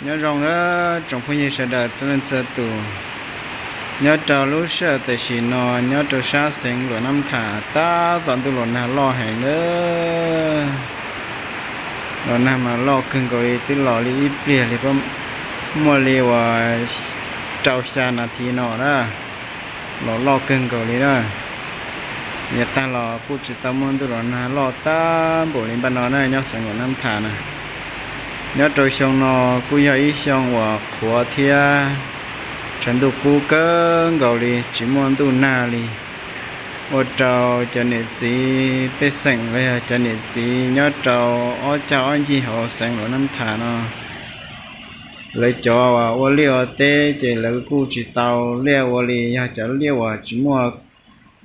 Nyob zoo na tsoom phooj ywg sawv daws txhua leej txhua tus, nyob rau lub sij hawm tam sim no nyob rau sab xeev Luam Nab Tham tab tom ntuj los nag loj heev na. Los nag mas loj kawg nkaus li, twb los li ib pliag li, muaj li uas rau xya nas this no na, los loj kawg nkaus li na. Yav tag los kuj tsis tau muaj ntuj los nag loj tab npaum li npaj no na nyob xeev Luam Nab Tham na. Nyob rau xyoo no kuj yog ib xyoo uas qhuav thiab tshav ntuj kub kawg nkaus li, tsis muaj ntuj nag li, ua rau cov niam txiv pej xeem los yog cov niam txiv nyob rau ob cag ob ncig hauv xeev Luam Nab Tham no, lawv cov ua liaj ua teb ces lawv kuj tsis tau liaj ua li, yog cov liaj uas tsis muaj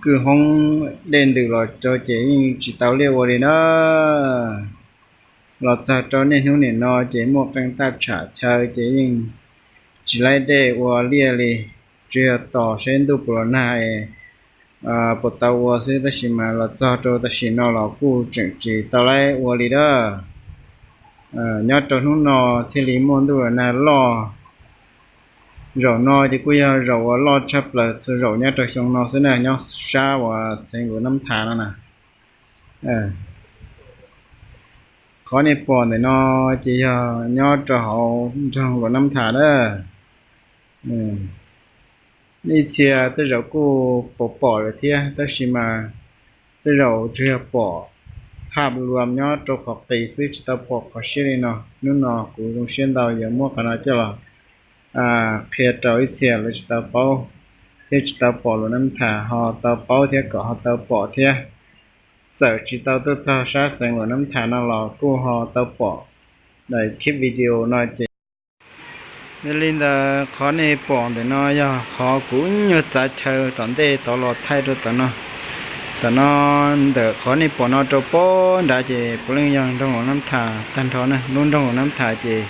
kwj hoob dej ntws los rau ces yeej tsis tau liaj ua li na. Los txog rau niaj hnub nim no ces muaj qee taj tsham chaw ces yeej tsis laib dej ua liaj li, tsuas yog tos saib ntuj puas los nag es puas tau ua xwb, tab sis mas los txog rau tam sim no los kuj tseem tsis tau laib ua li na. Nyob rau hnub no thiaj li muaj ntuj los nag loj. Zaum no ces kuj yog zaum uas loj tshaj plaws txhua zaum nyob rau xyoo no xwb na, nyob sab uas xeev Luam Nab Tham no na. Qhov nej pom ntawm no ces yog nyob rau hauv nroog Luam Nab Tham na. Ib txhia tej zaum kuj pom pom lawm thiab, tab sis mas tej zaum tsuas yog pom haj luam nyob rau qhov qis xwb, tsis tau pom qhov siab li no. Hnub no kuv zoo siab ntau yuav muab qhov no coj los qhia rau ib txhia lawv tsis tau paub thiab tsis tau pom Luam Nab Tham ho tau paub thiab, kom ho tau pom thiab. Txawm tsis tau tuaj txog sab xeev Luam Nab Tham no los kuj ho tau pom daim clip video no ces. Yog li ntawd qhov nej pom ntawm no yog qhov kuv nyuag txav chaw tom ntej tod los thaij rau tom no. Tom no, ntawm qhov nej pom no rau pob nrad ces puav leej yog nroog Luam Nab Tham tag nrho na. Lub nroog Luam Nab Tham ces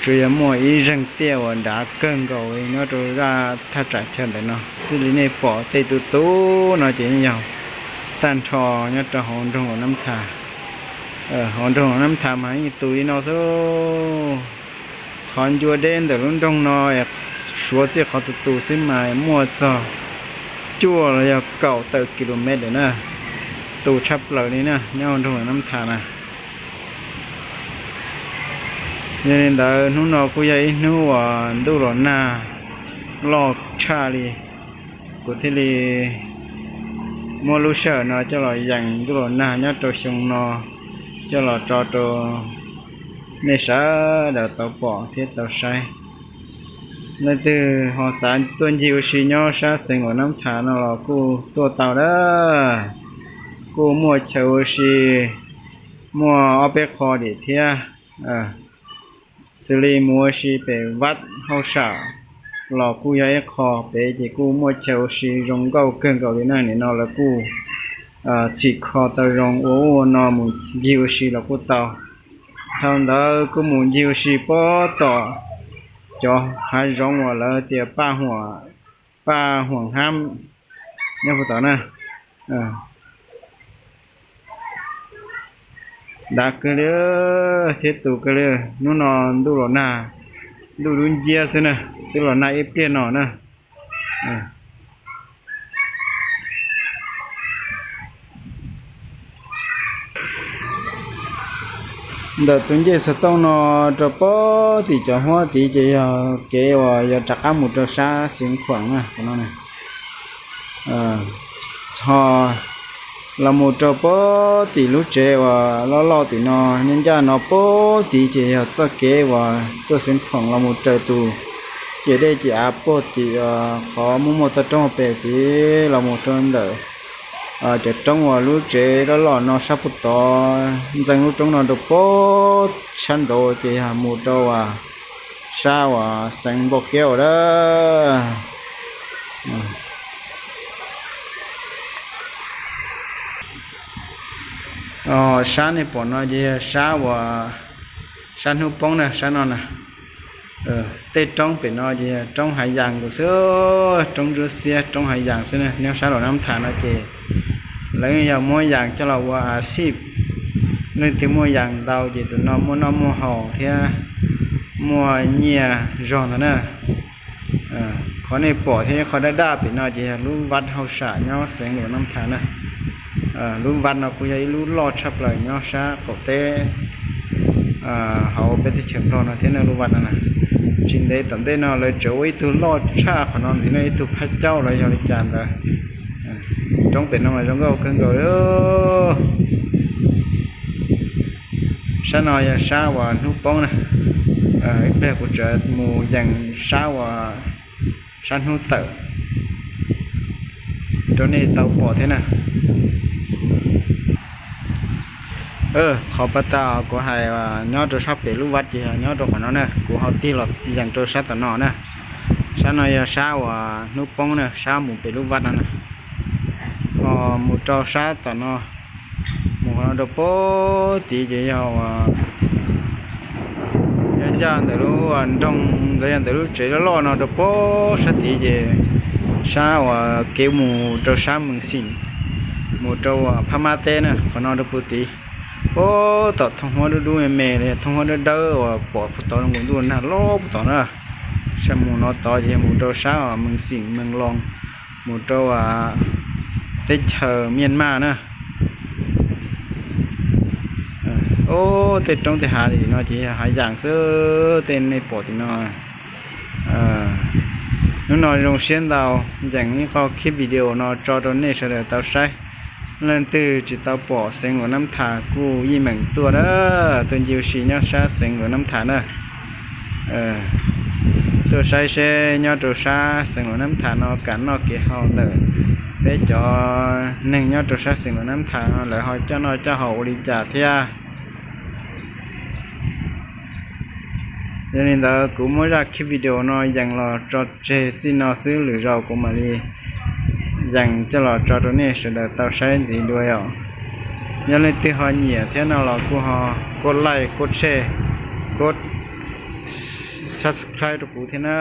tsuas yog muaj ib zeeg tiaj uas nrad kawg nkaus nyob rau zaj thaj tsam chaw ntawm no xwb li. Nej pom tej tus tus no ces yeej yog tag nrho nyob rau hauv nroog Luam Nab Tham. Hauv nroog Luam Nab Tham mas yeej tus li no xwb. Qhov ncua deb ntawm lub nroog no, suav txij qhov tus tus xwb mas muaj txog cuaj los yog kaum tawm kilomev na, tus tshaj plaws li na nyob nroog Luam Nab Tham na. Yog li ntawd hnub no kuj yog ib hnub uas ntuj los nag loj tshaj li. Kuv thiaj li muab lub sij hawm no coj los yees ntuj los nag nyob rau xyoo no coj los tso rau nej sawv daws tau pom thiab tau saib. Leej twg ho xav tuaj ncig ua si nyob sab xeev Luam Nab Tham no los kuj tuaj tau na. Kuj muaj chaw ua si, muaj ob peb qho dim thiab. Xws li mus ua si pem vaj hauj sam los kuj yog ib qho, pem ces kuj muaj chaw ua si zoo nkauj kawg nkaus li na. Nim no lawv kuj txhim kho tau zoo ua ub ua no mus ncig ua si los kuj tau. Dhau ntawd kuj mus ncig ua si pob tom cov hav zoov uas lawv tias Paj Huam Hab nyob puag tod na. Dav kawg li thiab tus kawg li. Hnub no ntuj los nag, ntuj dub nciab xwb na, twb los nag ib pliag no na. Ntawm tus ncej xov tooj no rau pob tim cov huab tid ces yog kev uas yuav rov qab mus rau sab Xeev Khuam na. Ho los mus rau pob tim lub tsev uas loj loj tim no, nyob ncaj no pob tid ces yog txoj kev uas tuaj Xeev Khuam los mus raws tus ciam dej ciam av puag tim qhov muaj muaj toj roob pem tid los mus rau ntawm cov roob uas lub tsev loj loj no sab puag tod. Ntxeev lub roob no rau pob sab nraud ces yog mus rau uas sab uas xeev Npauj Kiab ua dab. Sab nej pom no ces yog sab uas sab hnub poob na, sab no na. Tej roob pem no ces yog roob hav yas nkaus xwb, roob ntsuab xiab, roob hav yas xwb na. Nyob sab Luam Nab Tham no ces lawv yog muab yas coj los ua a sij. Leej twg muaj yas ntau ces tus no muaj noj muaj haus thiab, Muaj nyiaj zog ntawd na. Qhov nej pom thiab qhov daj daj pem no ces yog lub vaj hauj sam nyob xeev Luam Nab Thas na. Lub vaj no kuj yog ib lub loj tshaj plaws nyob sab qaum teb hauv peb teb chaws Nplog no thiab ne. Lub vaj no na, tsis ntev tom ntej no lawv tseem ua ib tug loj tshaj qhov no ntxiv no, ib tug phab caub los yog li cas ntawd. Roob pem no mas zoo nkauj kawg nkaus li. Sab no yog sab uas hnub poob na. Ib pliag kuv tseem mus yees sab uas sab hnub tawm rau nej tau pom thiab na. Qhov pas tas kuv hais nyob rau sab pem lub vaj ces nyob rau qhov no na, kuv ho tig los yees rau sab tom no na. Sab no yog sab uas hnub poob na, sab mus pem lub vaj no na. Ho mus rau sab tom no, mus qhov no rau pem tid ces yog uas nyob ncaj ntawm lub nroog, ntawd yog ntawm lub tsev loj loj no rau pem sab tid ces sab uas kev mus rau sab Mees Xim, mus rau uas Phab Mab teb na, qhov no rau pem tid. Pem tom thooj huab dub dub me me los yog thooj huab dawb dawb uas pom puag tod zoo nkaus ntuj nag loj puag tod na. Sab mus no tod ces yog mus rau sab uas Mees Xim, Mees Loos, mus rau uas teb chaws Myanmar na. Ob tej roob tej hav li no ces yog hav yam xwb, tej nej pom tim no. Hnub no zoo siab ntau, yees ib qho clip video no tso rau nej sawv daws tau saib. Leej twg tsis tau pom xeev Luam Nab Thas kuj yeej meem tuaj na, tuaj ncig ua si nyob sab xeev Luam Nab Thas na. Tuaj saib seb nyob rau sab xeev Luam Nab Thas no kam noj kev haus ntawm peb cov neeg nyob rau sab xeev Luam Nab Thas no lawv ho coj noj coj haus ua li cas thiab. Yog li ntawd kuv muab zaj clip video no yees los tso tseg txij no xwb, lwm zaus kuv mam li yees coj los tso rau nej sawv daws tau saib ntxiv dua os. Yog leej twg ho nyiam thiab no los kuj ho kov like, kov share, kov subscribe rau kuv thiab na.